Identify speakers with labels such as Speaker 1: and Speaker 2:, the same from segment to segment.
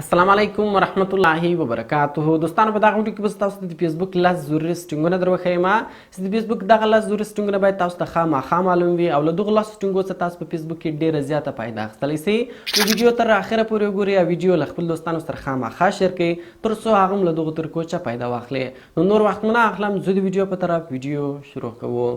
Speaker 1: السلام علیکم ورحمت الله وبرکاته. دوستانو، په دغه ویډیو کې به تاسو ته د فیسبوک لس ضروري سټینګونه در وښیم چې د فیسبوک دغه لس ضروري سټینګونه باید تاسو ته خامخا معلوم وي او له دغو لس سټینګو څخه تاسو په فیسبوک کې ډېره زیاته فایده اخیستلی سئ. نو ویډیو تر اخره پورې وګورئ او ویډیو له خپل دوستانو سره خامخا share کړئ تر څو هغه هم له دغو طریقو څخه فایده واخلي. نو نور وخت مو نه اخلم، ځو د ویډیو په طرف، ویډیو شروع کوو.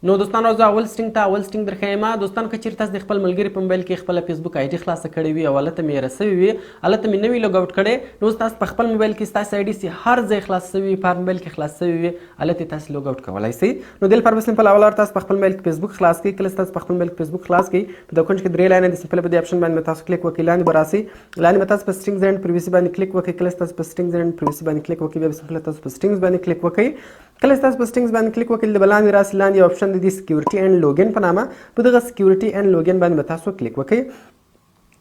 Speaker 1: نو دوستان، راځو اول setting ته. اول setting درښیم. دوستان، که چیرې تاسو د خپل ملګري په موبایل کې خپله فیسبوک ID خلاصه کړې وي او هلته مې رسوي وي، هلته مې نه وي log out کړې، نو اوس تاسو په خپل موبایل کې ستاسو ID سي هر ځای خلاص سوي، په هر موبایل کې خلاص سوي وي، هلته تاسو log out کولای سئ. نو دې لپاره به simple اول تاسو په خپل موبایل کې فیسبوک خلاص کړئ. کله تاسو په خپل موبایل کې فیسبوک خلاص کړئ، په د کونج کې درې لاینه دي، simple په دې option باندې تاسو کلیک وکړئ. لاندې به راسئ، لاندې به تاسو په settings and privacy باندې کلیک وکړئ. کله تاسو په settings and privacy باندې کلیک وکړئ، بیا simple تاسو په settings باندې کلیک وکړئ. کله تاسو په settings باندې کلیک وکړئ، د لاندې راسي، لاندې یو option د security and login په نامه، په دغه security and login باندې به تاسو کلیک وکړئ.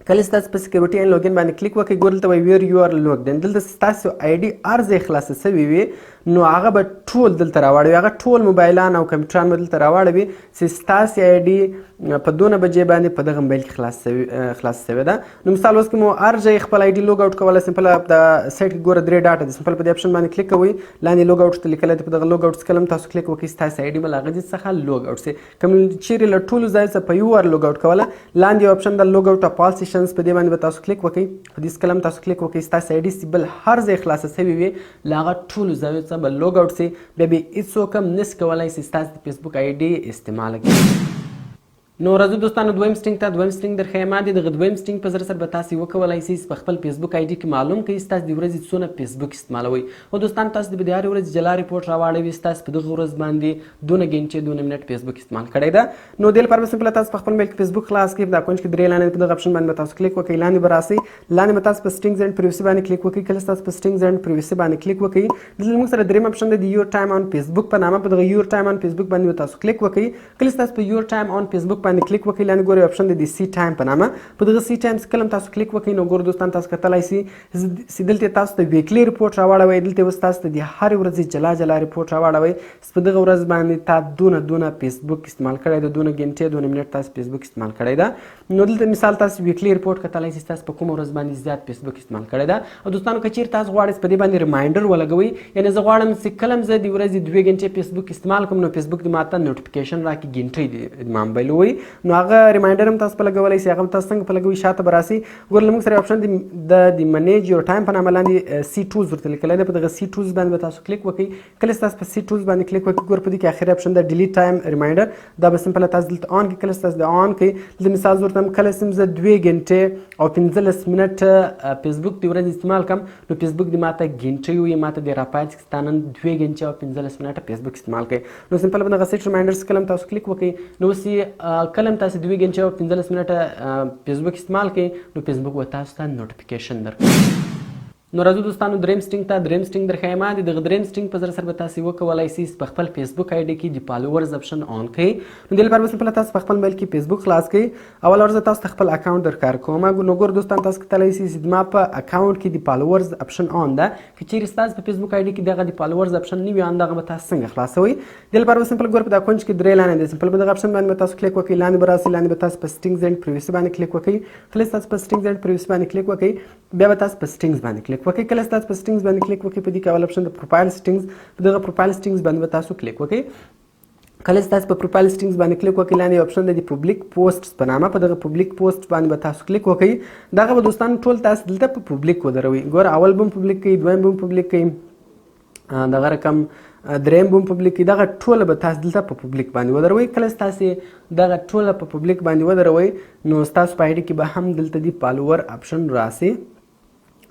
Speaker 1: کله تاسو په security and login باندې کلیک وکړئ، ګور دلته وایي "where you are logged in". دلته ستاسو ID هر ځای خلاصه سوي وي، نو هغه به ټول دلته راواړوي. هغه ټول موبایلان او کمپیوټران به دلته راواړوي چې ستاسو ID په دونه بجې باندې په دغه موبایل کې خلاص سوي ده. نو مثال اوس که مو هر ځای خپل ID log out کوله، simple د side کې ګوره درې ډاټه دي، simple په دې option باندې کلیک کوئ. لاندې log out ته لیکلی دی، په دغه log out کلم تاسو کلیک وکړئ، ستاسو ID به له هغه ځای څخه log out سي. کوم چیرې له ټولو ځای څخه په یو وار log out کوله، لاندې یو option د log out of all sessions، په دې باندې به تاسو کلیک وکړئ. په دې کلم تاسو کلیک وکړئ، ستاسو ID سي بل هر ځای خلاصه سوي وي، له هغه ټولو ځایو څخه به log out سي. بیا به هیڅوک هم نسي کولای سي ستاسو د فیسبوک ID استعمال کړي. نو راځو دوستانو دویم setting ته. دویم setting درښیم. د دغه دویم setting په ذریعه سره به تاسو وکولای سئ په خپل فیسبوک ID کې معلوم کړئ ستاسو د ورځې څونه فیسبوک استعمالوئ. او دوستان، تاسو د هرې ورځې جلا report راواړوي، ستاسو په دغه ورځ باندې دونه ګنټې، دونه منټ فیسبوک استعمال کړی ده. نو دې لپاره به simple تاسو په خپل موبایل کې فیسبوک خلاص کړئ. دا کونج کې درې لاینه، په دغه option باندې تاسو کلیک وکړئ. لاندې به راسئ، لاندې به تاسو په settings and privacy باندې کلیک وکړئ. کله تاسو په settings and privacy باندې کلیک وکړئ، دلته موږ سره دریم option دی د your time on Facebook په نامه، په دغه your time on Facebook باندې تاسو کلیک وکړئ. کله تاسو په your time on Facebook باندې کلیک وکړئ، لاندې ګورئ option دی د see time په نامه، په دغه see time کله تاسو کلیک وکړئ، نو ګور دوستان، تاسو کتلای سئ چې دلته تاسو ته weekly report راواړوي. دلته اوس تاسو ته د هرې ورځې جلا جلا report راواړوي چې په دغه ورځ باندې تا دونه دونه فیسبوک استعمال کړی ده، دونه ګنټې، دونه منټ تاسو فیسبوک استعمال کړی ده. نو دلته مثال تاسو weekly report کتلای سئ، تاسو په کومه ورځ باندې زیات فیسبوک استعمال کړی ده. او دوستانو، که چیرې تاسو غواړئ په دې باندې reminder ولګوئ، یعنی زه غواړم چې کله زه د ورځې 2 ګنټې فیسبوک استعمال کوم، نو فیسبوک دې ماته notification راکړي، ګنټې دې ما موبایل ووایي، نو هغه reminder هم تاسو په لګولای سئ. هغه تاسو څنګه په لګوئ؟ شاته به راسي، ګور له موږ سره option دی د manage your time په نامه، لاندې see tools ورته لیکلی دی، په دغه see tools باندې به تاسو کلیک وکړئ. کله تاسو په see tools باندې کلیک وکړئ، ګور په دې کې اخري option د delete time reminder، دا به simple تاسو دلته on کړئ. کله تاسو د on کړئ، دلته مثال زه ورته کله سم زه 2 ګنټې او 15 منټ فیسبوک د ورځې استعمال کوم، نو فیسبوک دې ماته ګنټې وي، ماته دې راپایل چې تا نن 2 ګنټې او 15 منټه فیسبوک استعمال کړئ. نو simple په دغه set reminders کله تاسو کلیک وکړئ، نو اوس کله تاسو 2 ګنټې او 15 منټه فیسبوک استعمال کړئ، نو فیسبوک به تاسو ته notification درکړي. نو راځو دوستانو دریم setting ته. دریم setting درښیم. د دغه دریم setting په ذریعه سره به تاسو وکولای سئ په خپل فیسبوک ID کې د followers option on کړئ. نو دې لپاره به simple تاسو په خپل موبایل کې فیسبوک خلاص کړئ. اول ورځ تاسو ته خپل account درکار کوم. نو ګور دوستان، تاسو کتلای سئ چې ما په account کې د followers option on ده. که چیرې تاسو په فیسبوک ID کې دغه د followers option نه وي on، دغه به تاسو څنګه خلاصوئ؟ دې لپاره به simple ګور په دا کونج کې درې لاینه دي، simple په دغه option باندې تاسو کلیک وکړئ. لاندې به راسئ، لاندې به تاسو په settings and privacy باندې کلیک وکړئ. کله تاسو په settings and privacy باندې کلیک وکړئ، بیا به تاسو په settings باندې کلیک وکړئ. کله تاسو په settings باندې کلیک وکړئ، په دې کې اول option د profile settings، په دغه profile settings باندې به تاسو کلیک وکړئ. کله تاسو په profile settings باندې کلیک وکړئ، لاندې option د public post په نامه، په دغه public post باندې به تاسو کلیک وکړئ. دغه به دوستان ټول تاسو دلته په public ودروئ. ګور اول به public کوي، دویم به public کوي، دغه رقم دریم به public کوي، دغه ټول به تاسو دلته په public باندې ودروئ. کله تاسو دغه ټول په public باندې ودروئ، نو تاسو په ID کې به هم دلته د follower option راسي.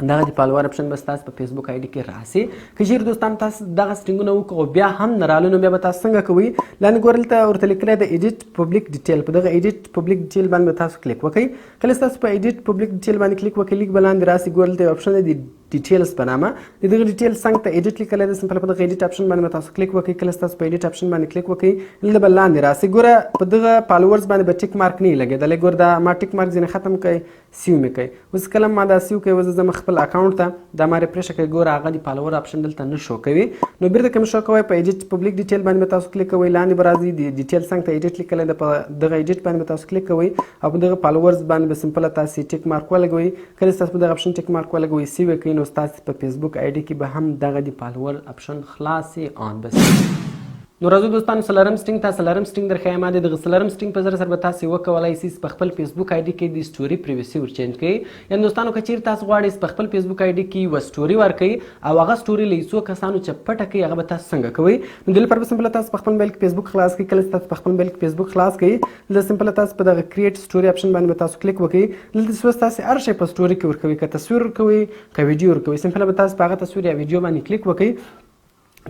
Speaker 1: دغه د follower option به تاسو په فیسبوک ID کې راسي. که چیرې دوستان تاسو دغه setting ونه وکړو، بیا هم نه رالو، نو بیا به تاسو څنګه کوئ؟ لاندې ګور دلته ورته لیکلی د edit public detail، په دغه edit public detail باندې تاسو کلیک وکړئ. کله تاسو په edit public detail باندې کلیک وکړئ، لیک به لاندې راسي. ګور دلته option دی details په نامه، د دغه details څنګ ته edit لیکلی دی، simple په دغه edit option باندې تاسو کلیک وکړئ. کله تاسو په edit option باندې کلیک وکړئ، دلته به لاندې راسي. ګوره په دغه followers باندې به tick mark نه لګېدلی. ګور دا ما tick mark ځینې ختم کړئ. save مې کوي. اوس کله ما دا save کوي، اوس زه ځم خپل اکاونټ ته، دا ما refresh کوي، ګوره هغه د follower option دلته نه شو کوي. نو بیرته کوم شو کوي، په edit public detail باندې به تاسو کلیک کوئ، لاندې به راځي د detail څنګ ته edit لیکلی ده، په دغه edit باندې به تاسو کلیک کوئ او په دغه followers باندې به simple تاسو tick mark ولګوئ. کله چې تاسو په دغه option tick mark ولګوئ، save یې کړئ، نو ستاسو په فیسبوک ID کې به هم دغه د follower option خلاص on به سي. نو راځو دوستانو څلورم setting ته. څلورم setting در ښایم. د دغه څلورم setting په ذریعه سره به تاسو وکولای شئ په خپل فیسبوک ID کې د story privacy ور change کړئ. یعنی دوستانو که چیرې تاسو غواړئ په خپل فیسبوک ID کې یوه story ورکړئ او هغه story له څو کسانو چې پټه کړئ، هغه به تاسو څنګه کوئ؟ نو د دې لپاره به simple تاسو په خپل موبایل کې فیسبوک خلاص کړئ. کله چې تاسو په خپل موبایل کې فیسبوک خلاص کړئ، دلته simple تاسو په دغه create story option باندې به تاسو کلیک وکړئ. دلته څه تاسو هر شی په story کې ورکوي، که تصویر ورکوي که ویډیو ورکوي، simple به تاسو په هغه تصویر یا ویډیو باندې کلیک وکړئ.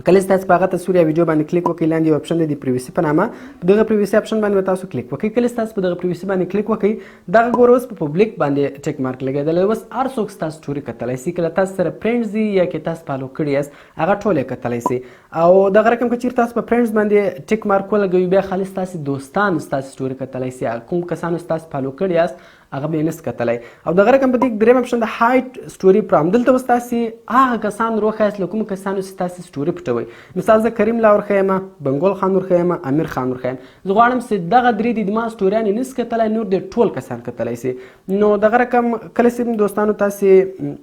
Speaker 1: کله چې تاسو په هغه تصویر یا ویډیو باندې کلیک وکړئ، لاندې یو option دی د privacy په نامه، په دغه privacy option باندې به تاسو کلیک وکړئ. کله چې تاسو په دغه privacy باندې کلیک وکړئ، دغه ګوره اوس په public باندې tick mark لګېدلی، اوس هر څوک ستاسو story کتلی سي. کله تاسو سره friends دي یا که تاسو follow کړي یاست، هغه ټول یې کتلی سي. او دغه رقم که چیرې تاسو په friends باندې tick mark ولګوي، بیا خالص ستاسو دوستان ستاسو story کتلی سي، کوم کسانو ستاسو follow کړي یاست هغه به یې نس کتلی. او دغه رقم په دې دریم option د hide story from، دلته اوس تاسې هغه کسان وروښیاست له کومو کسانو چې تاسې story پټوئ. مثال زه کریم لا ورښیم، بنګول خان ورښیم، امیر خان ورښیم، زه غواړم چې دغه درې دي ما سټوریانې نس کتلی، نور دې ټول کسان کتلی سي. نو دغه رقم کله چې دوستانو تاسې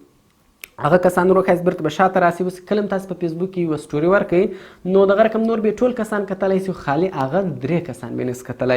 Speaker 1: هغه کسان وروښیاست، بیرته به شاته راسي. اوس کله هم تاسو په فیسبوک کې یوه story ورکړئ، نو دغه رقم نور به ټول کسان کتلی سي، خالي هغه درې کسان به نس کتلی.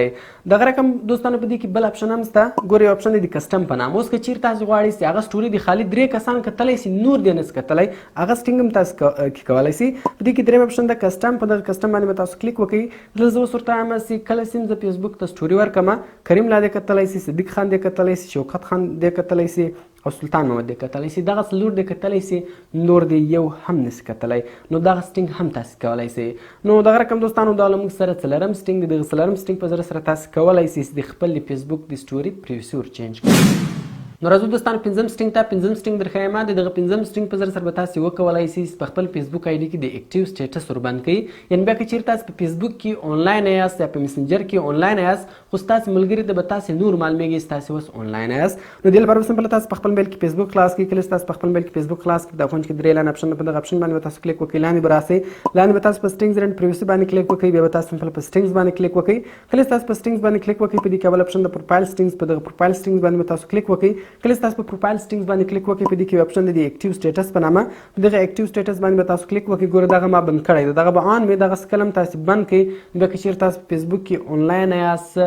Speaker 1: دغه رقم دوستانو په دې کې بل option هم سته. ګوره یو option دی د custom په نامه. اوس که چیرې تاسو غواړئ چې هغه story د خالي درې کسان کتلی سي، نور دې نس کتلی، هغه setting هم تاسو کې کولی سي. په دې کې دریم option د custom، په دغه custom باندې به تاسو کلیک وکړئ. دلته زه اوس ورته وایم چې کله چې زه فیسبوک ته story ورکړم، کریم لا دې کتلی سي، صدیق خان دې کتلی سي، شوکت خان دې کتلی سي او سلطان محمد دې کتلی سي، دغه څلور دې کتلی سي، نور دې یو هم نسي کتلی. نو دغه setting هم تاسو کولی سئ. نو دغه رقم دوستانو دا له موږ سره څلورم setting دی. دغه څلورم setting په ذریعه سره تاسو کولی سئ چې د خپل فیسبوک د story privacy ور change کړئ. نو راځو دوستانو پنځم setting ته. پنځم setting در ښایم. د دغه پنځم setting په ذریعه سره به تاسو وکولای سئ چې په خپل فیسبوک ID کې د active status ور بند کړئ. یعنی بیا که چیرې تاسو په فیسبوک کې آنلاین یاست یا په مسنجر کې آنلاین یاست، خو ستاسو ملګري ته به تاسو نور معلومیږي چې تاسو اوس آنلاین یاست. نو دې لپاره به simple تاسو په خپل موبایل کې فیسبوک خلاص کړئ. کله چې تاسو په خپل موبایل کې فیسبوک خلاص کړئ، دا کونج کې درې line option، په دغه option باندې به تاسو کلیک وکړئ. لاندې به راسئ، لاندې به تاسو په settings and privacy باندې کلیک وکړئ. بیا به تاسو simple په settings باندې کلیک وکړئ. کله چې تاسو په settings باندې کلیک وکړئ، په دې کې اول option د profile settings، په دغه profile settings باندې به تاسو کلیک وکړئ. کله چې تاسو په profile settings باندې کلیک وکړئ، په دې کې یو option دی د active status په نامه، په دغه active status باندې به تاسو کلیک وکړئ. ګوره دغه ما بند کړی دی، دغه به on وي، دغه کله هم تاسو بند کړئ، بیا که چیرې تاسو په فیسبوک کې آنلاین یاست،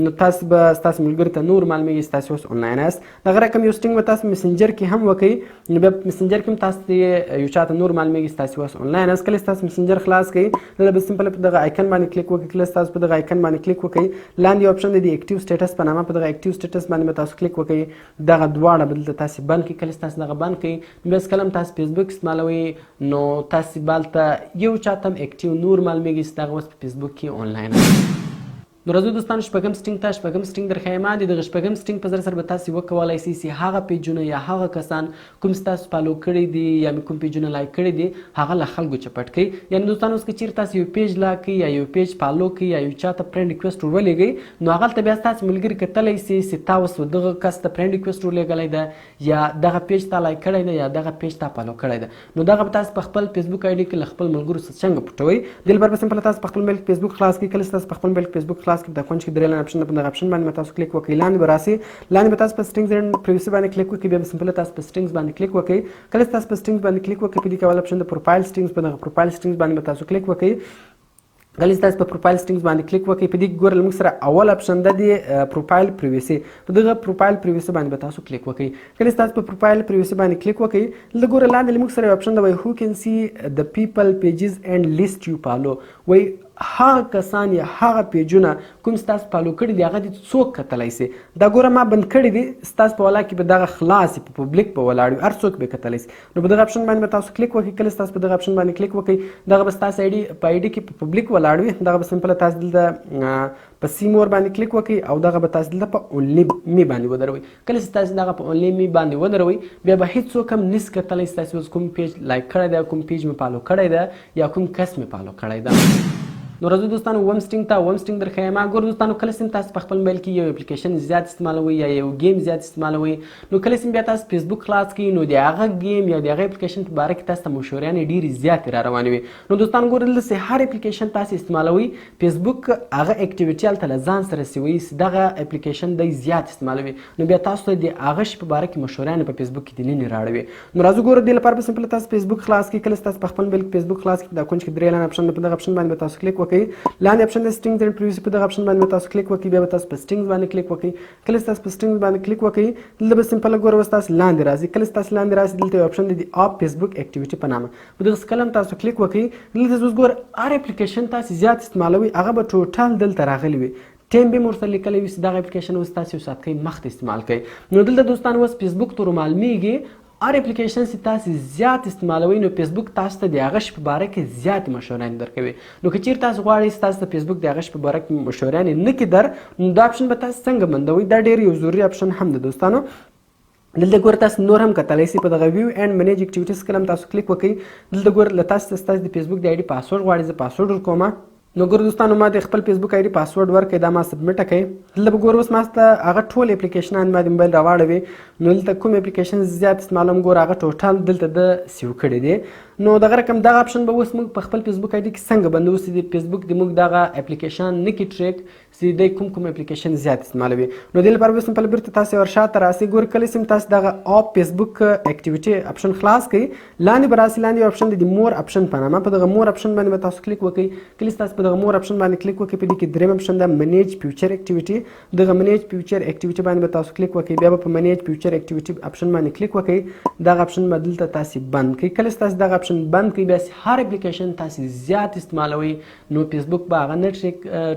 Speaker 1: نو تاسو به ستاسو ملګرو ته نور معلومیږي چې تاسو اوس آنلاین یاست. دغه رقم یو setting به تاسو مسنجر کې هم وکړئ، نو بیا په مسنجر کې هم تاسو ته یو چاته نور معلومیږي چې تاسو اوس آنلاین یاست. کله چې تاسو مسنجر خلاص کړئ، دلته به simple په دغه icon باندې کلیک وکړئ. کله چې تاسو په دغه icon باندې کلیک وکړئ، لاندې یو option دی د active status په نامه، په دغه active status باندې به تاسو کلیک وکړئ. دغه دواړه به دلته تاسو بند کړئ. کله چې تاسو دغه بند کړئ، نو بیا کله هم تاسو فیسبوک استعمالوئ، نو تاسو به هلته یو چاته هم active نور معلومیږي چې دغه اوس په فیسبوک کې آنلاین دی. نو راځو دوستانو شپږم setting ته. شپږم setting در ښایم. د دغه شپږم setting په ذریعه سره به تاسو وکولای سئ چې هغه پیجونه یا هغه کسان کوم چې تاسو follow کړي دي یا مې کوم پیجونه like کړي دي، هغه له خلکو چې پټ کړئ. یعنی دوستانو اوس که چیرې تاسو یو page like کړئ یا یو page follow کړئ یا یو چاته friend request ورولېږئ، نو هغلته بیا ستاسو ملګري کتلی سي چې تا اوس دغه کس ته friend request ورلېږلی ده یا دغه page تا like کړی ده یا دغه page تا follow کړی ده. نو دغه به تاسو په خپل فیسبوک ID کې له خپل ملګرو څخه څنګه پټوئ؟ دې لپاره به simple تاسو په خپل موبایل کې فیسبوک خلاص کړئ. کله چې تاسو په خپل موبایل کې فیسبوک خلاص کړئ، د کونج کې درې line option، په دغه option باندې تاسو کلیک وکړئ. لاندې به راسي، لاندې به تاسو په settings and privacy باندې کلیک وکړئ. بیا به simple تاسو په settings باندې کلیک وکړئ. کله چې تاسو په settings باندې کلیک وکړئ، په دې کې اول option د profile settings، په دغه profile settings باندې به تاسو کلیک وکړئ. کله چې تاسو په profile settings باندې کلیک وکړئ، په دې کې ګوره له موږ سره اول option ده د profile privacy، په دغه profile privacy باندې به تاسو کلیک وکړئ. کله چې تاسو په profile privacy باندې کلیک وکړئ، دلته ګوره لاندې له موږ سره یو option ده، وایي who can see the people, pages and list you follow. وایي هغه کسان یا هغه پیجونه کوم چې تاسو follow کړي دي، هغه دې څوک کتلی سي. دا ګوره ما بند کړي دي، ستاسو په ولا کې به دغه خلاص په public به ولاړ وي، هر څوک به کتلی سي. نو په دغه option باندې به تاسو کلیک وکړئ. کله چې تاسو په دغه option باندې کلیک وکړئ، دغه به ستاسو ID په ID کې په public ولاړ وي. دغه به simple تاسو دلته په see more باندې کلیک وکړئ او دغه به تاسو دلته په only me باندې ودروئ. کله چې تاسو دغه په only me باندې ودروئ، بیا به هیڅوک هم نس کتلی چې تاسو اوس کوم page like کړی دی، کوم page مې follow کړی دی یا کوم کس مې follow کړی دی. نو راځو دوستانو وم سټینګ ته. وم سټینګ درښایم. ګور دوستانو، کله چې تاسو په خپل موبایل کې یو اپلیکیشن زیات استعمالوئ یا یو game زیات استعمالوئ، نو کله چې بیا تاسو فیسبوک خلاص کړئ، نو د هغه game یا د هغه اپلیکیشن په باره کې تاسو ته مشورې ډېرې زیاتې را روانې وي. نو دوستان ګور، دلته چې هر اپلیکیشن تاسو استعمالوئ، فیسبوک هغه activity هلته له ځان سره سیوي چې دغه اپلیکیشن دی زیات استعمالوي، نو بیا تاسو ته د هغه شي په باره کې مشورې په فیسبوک کې دننه راړوي. نو راځو ګورو، دې لپاره به simple تاسو فیسبوک خلاص کړئ. کله چې تاسو په خپل موبایل کې فیسبوک خلاص کړئ، دا کونج کې درې line option، په دغه اپشن باندې به تاسو کلیک وکړئ. لاندې اپشن د settings and privacy، په دغه اپشن باندې به تاسو کلیک وکړئ. بیا به تاسو په settings باندې کلیک وکړئ. کله چې تاسو په settings باندې کلیک وکړئ، دلته به simple ګوره اوس تاسو لاندې راځي. کله چې تاسو لاندې راسئ، دلته یو اپشن دی د off Facebook activity په نامه. په دغه کله تاسو کلیک وکړئ، دلته اوس ګوره هر اپلیکیشن تاسو زیات استعمالوئ، هغه به total دلته راغلی وي، ټیم به ورسره لیکلی وي چې دغه اپلیکیشن اوس تاسو یو ساعت کې مخته استعمال کړئ. نو دلته دوستان اوس فیسبوک ته معلومیږي هر اپلیکیشن چې تاسو زیات استعمالوئ، نو فیسبوک تاسو ته د هغه شي په باره کې زیات مشورې درکوي. نو که چیرې تاسو غواړئ چې تاسو ته فیسبوک د هغه شي په باره کې مشورې نه کړي در، نو دا اپشن به تاسو څنګه بندوئ؟ دا ډېر یو ضروري اپشن هم ده. دوستانو، دلته ګوره تاسو نور هم کتلی شئ. په دغه view and manage activities کله هم تاسو کلیک وکړئ، دلته ګوره له تاسو ته ستاسو د فیسبوک د ID password غواړي. زه پاسورډ ورکوم. نو ګور دوستانو، ما د خپل فیسبوک ID password ورکړ، دا ما submit کړ. دلته به ګور اوس ما ته هغه ټول اپلیکیشنان ما د موبایل راواړوي. نو دلته کوم اپلیکیشن زیات استعمالوم، ګور هغه total دلته د save کړی دی. نو دغه رقم دغه اپشن به اوس موږ په خپل فیسبوک ID کې څنګه بندو چې د فیسبوک د موږ دغه اپلیکیشن نه کې track چې دی کوم کوم اپلیکیشن زیات استعمالوي؟ نو دې لپاره به simple بیرته تاسو ور شاته راسئ. ګور کله چې تاسو دغه off Facebook activity option خلاص کړئ، لاندې به راسئ. لاندې اپشن دی د more option په نامه. په دغه more option باندې به تاسو کلیک وکړئ. کله چې تاسو په دغه more option باندې کلیک وکړئ، په دې کې دریم اپشن ده manage future activity. دغه manage future activity باندې به تاسو کلیک وکړئ. بیا به په manage future activity option باندې کلیک وکړئ. دغه اپشن به دلته تاسو بند کړئ. کله چې تاسو دغه اپشن بند کړئ، بیا هر اپلیکیشن تاسو زیات استعمالوئ، نو فیسبوک به هغه نه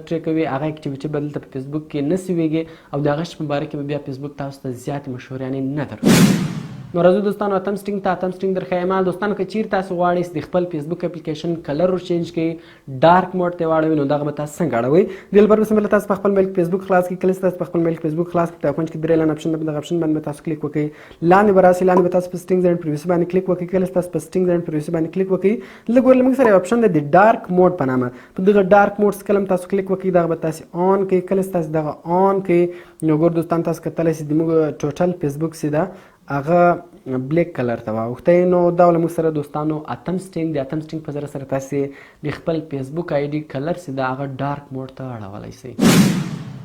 Speaker 1: track کوي، هغه activity به دلته په فیسبوک کې نه سیویږي او د هغه شي په باره کې به بیا فیسبوک تاسو ته زیاتې مشورې نه درکوي. نو راځو دوستانو اتم setting ته. اتم setting درښایم. دوستانو، که چیرې تاسو غواړئ چې د خپل فیسبوک اپلیکیشن color ور change کړئ، dark mode ته واړوئ، نو دغه به تاسو څنګه اړوئ؟ دې لپاره به simple تاسو په خپل موبایل کې فیسبوک خلاص کړئ. کله چې تاسو په خپل موبایل کې فیسبوک خلاص کړئ، په کونج کې درې line option ده، په دغه اپشن باندې به تاسو کلیک وکړئ. لاندې به راسئ. لاندې به تاسو په settings and privacy باندې کلیک وکړئ. کله چې تاسو په settings and privacy باندې کلیک وکړئ، دلته ګورئ موږ سره یو اپشن دی د dark mode په نامه. په دغه dark mode کله تاسو کلیک وکړئ، دغه به تاسو on کړئ. کله چې تاسو دغه on کړئ، نو ګور دوستان، تاسو کتلی شئ د موږ total فیسبوک چې ده، هغه black color ته واوښتی. نو دا له موږ سره دوستانو اتم setting. د اتم setting په ذریعه سره تاسې د خپل فیسبوک ID color چې ده، هغه dark mode ته اړولی شئ.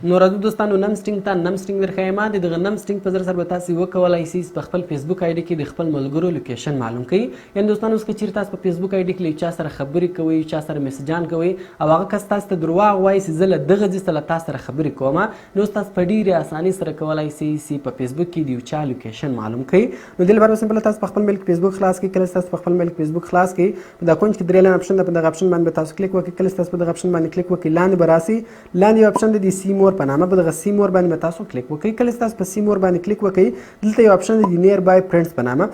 Speaker 1: نو راځو دوستانو نم setting ته. نم setting درښایم. د دغه نم setting په ذریعه سره به تاسې وکولای شئ په خپل فیسبوک ID کې د خپل ملګرو location معلوم کړئ. یعنې دوستانو، اوس که چیرې تاسو په فیسبوک ID کې له چا سره خبرې کوئ، چا سره میسجان کوئ او هغه کس تاسو ته درواغ وایي چې زه له دغه ځای څخه له تاسو سره خبرې کوم، نو اوس تاسو په ډېرې اسانۍ سره کولای شئ چې په فیسبوک کې د یو چا location معلوم کړئ. نو دې لپاره به simple تاسو په خپل موبایل کې فیسبوک خلاص کړئ. کله چې تاسو په خپل موبایل کې فیسبوک خلاص کړئ، په دا کونج کې درې line option ده، په دغه اپشن باندې به تاسو کلیک وکړئ. کله چې تاسو په دغه اپشن باندې کلیک وکړئ، لاندې به راسئ. لاندې یو اپشن دی د see more په نامه. په دغه see more باندې به تاسو کلیک وکړئ. کله چې تاسو په see more باندې کلیک وکړئ، دلته یو اپشن دی د nearby friends په نامه.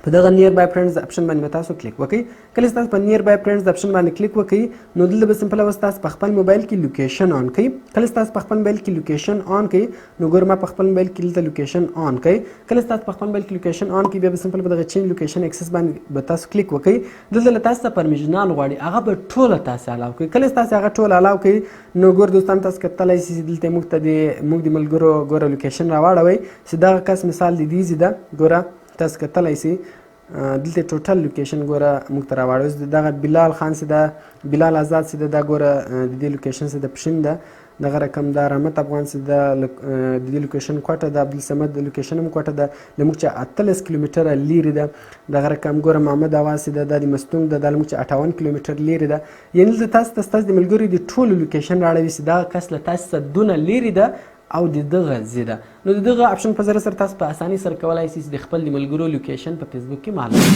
Speaker 1: په دغه nearby friends option باندې به تاسو کلیک وکړئ. کله چې تاسو په nearby friends option باندې کلیک وکړئ، نو دلته به simple اوس تاسو په خپل موبایل کې location on کړئ. کله چې تاسو په خپل موبایل کې location on کړئ، نو ګور ما په خپل موبایل کې دلته location on کړئ. کله چې تاسو په خپل موبایل کې location on کړئ، بیا به simple په دغه change location access باندې به تاسو کلیک وکړئ. دلته له تاسو څخه permission ان غواړي، هغه به ټوله تاسو allow کړئ. کله چې تاسو هغه ټول allow کړئ، نو ګور دوستان، تاسو کتلی شئ چې دلته موږ ته د موږ د ملګرو ګوره location راواړوئ چې دغه کس مثال د دې ځای ده. ګوره تاسو کتلی شئ، دلته total location ګوره موږ ته راواړوي. دغه بلال خان چې ده، بلال آزاد چې ده، دا ګوره د دې location چې ده پښین ده. دغه رقم دا رحمت افغان چې ده، د دې location کوټه ده. عبدالصمد د location هم کوټه ده، له موږ چې 18 کیلومتره لیرې ده. دغه رقم ګوره محمد اواز چې ده، دا د مستونګ ده، دا له موږ چې 58 کیلومتر لیرې ده. یعنې دلته تاسو ته ستاسو د ملګرو د ټولو location راړوي چې دغه کس له تاسو څخه دونه لیرې ده او د دغه ځای ده. نو د دغه اپشن په ذریعه سره تاسو په اسانۍ سره کولای شئ چې د خپل د ملګرو location په فیسبوک کې معلوم کړئ.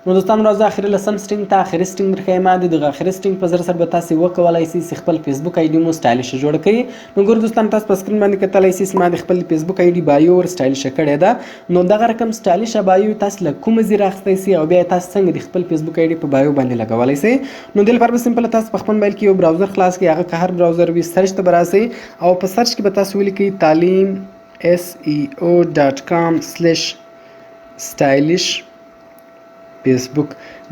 Speaker 1: نو دوستانو، راځو اخري لسم setting ته. اخري setting درښایم. د دغه اخري setting په ذریعه سره به تاسو وکولای شئ چې خپل فیسبوک ID مو stylish جوړ کړئ. نو ګور دوستان، تاسو په screen باندې کتلی شئ چې ما د خپل فیسبوک ID bio ور stylish کړې ده. نو دغه رقم stylish bio تاسو له کومه ځای راخیستی شئ او بیا تاسو څنګه د خپل فیسبوک ID په bio باندې لګولی شئ؟ نو دې لپاره به simple تاسو په خپل موبایل کې یو browser خلاص کړئ، هغه که هر browser وي. search ته به راسئ او په search کې به تاسو ولیکئ taleemseo.com/stylish فیسبوک.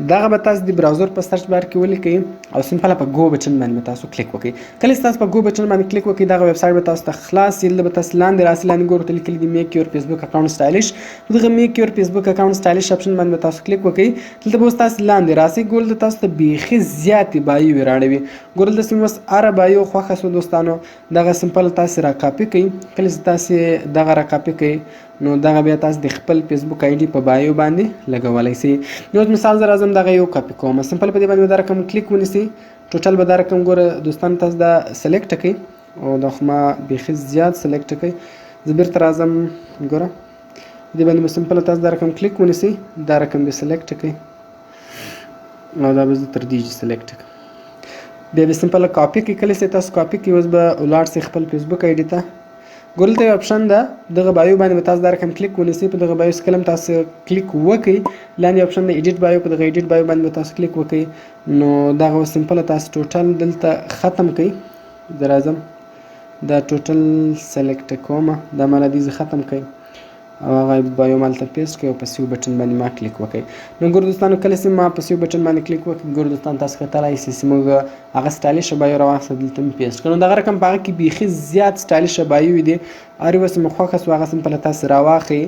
Speaker 1: دغه به تاسو د browser په search bar کې ولیکئ او simple په go button باندې به تاسو کلیک وکړئ. کله چې تاسو په go button باندې کلیک وکړئ، دغه ویب سایټ به تاسو ته خلاص شي. دلته به تاسو لاندې راسي، لاندې ګورئ لیکلي دي make your Facebook account stylish. دغه make your Facebook account stylish option باندې به تاسو کلیک وکړئ. دلته به اوس تاسو لاندې راسي، ګورئ دلته تاسو ته بیخي زیاتې bio وې راړوي. ګورئ دلته اوس هره bio خوښه سوه دوستانو، دغه simple تاسو را کاپي کړئ. کله چې تاسو دغه را کاپي کړئ، نو دغه بیا تاسو د خپل فیسبوک ID په bio باندې لګولی سئ. نو اوس مثال زه راځم دغه یو کاپي کوم، simple په دې باندې به دا رقم کلیک ونیسئ، total به دا رقم ګوره دوستان تاسو دا select کړئ، او دا خو ما بیخي زیات select کړئ. زه بیرته راځم، ګوره دې باندې به simple تاسو دا رقم کلیک ونیسئ، دا رقم به select کړئ او دا به زه تر دې select کړم، بیا به simple کاپي کړئ. کله چې تاسو کاپي کړئ، اوس به ولاړ سئ خپل فیسبوک ID ته. ګورئ دلته یو option ده، دغه bio باندې به تاسو دا رقم کلیک ونیسئ. په دغه bio څخه کله تاسو کلیک وکړئ، لاندې option د edit bio، په دغه edit bio باندې به تاسو کلیک وکړئ. نو دغه اوس simple تاسو total دلته ختم کړئ. زه راځم دا total select کوم، دا مالا دې زه ختم کړئ او هغه bio مالته paste کړئ او په save button باندې ما کلیک وکړئ. نو ګور دوستانو، کله چې ما په save button باندې کلیک وکړ، ګور دوستان تاسو کتلای شئ چې موږ هغه stylish bio راواخیسته، دلته مې paste کړ. نو دغه رقم په هغه کې بیخي زیات stylish bio دي، هر یوه چې مو خوښه سوه هغه simple تاسو راواخلئ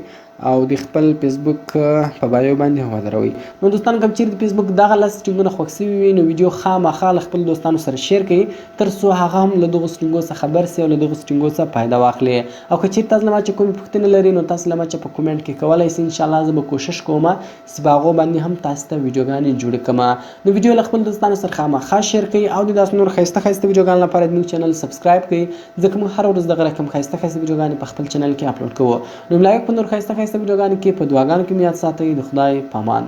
Speaker 1: او د خپل فیسبوک په bio باندې ودروئ. نو دوستان، کوم چیرې د فیسبوک دغه لس setting ونه خوښ سوي وي، نو ویډیو خامخا له خپلو دوستانو سره share کړئ، تر څو هغه هم له دغو setting و څخه خبر سي او له دغو setting و څخه فایده واخلي. او که چیرې تاسو له ما چې کومې پوښتنې لرئ، نو تاسو له ما چې په comment کې کولای سئ. انشاءالله زه به کوشش کوم چې په هغو باندې هم تاسو ته ویډیوګانې جوړې کړم. نو ویډیو له خپلو دوستانو سره خامخا share کړئ او د داسې نور ښایسته ښایسته ویډیوګانو لپاره زموږ channel subscribe کړئ، ځکه موږ هره ورځ دغه رقم ښایسته ښایسته ویډیوګانې په خپل channel کې اپلوډ کوو. نو ملاوي په نور ښایسته ښایسته ویډیوګانو کې په دعاګانو کې مې یاد ساتئ. د خدای په امان.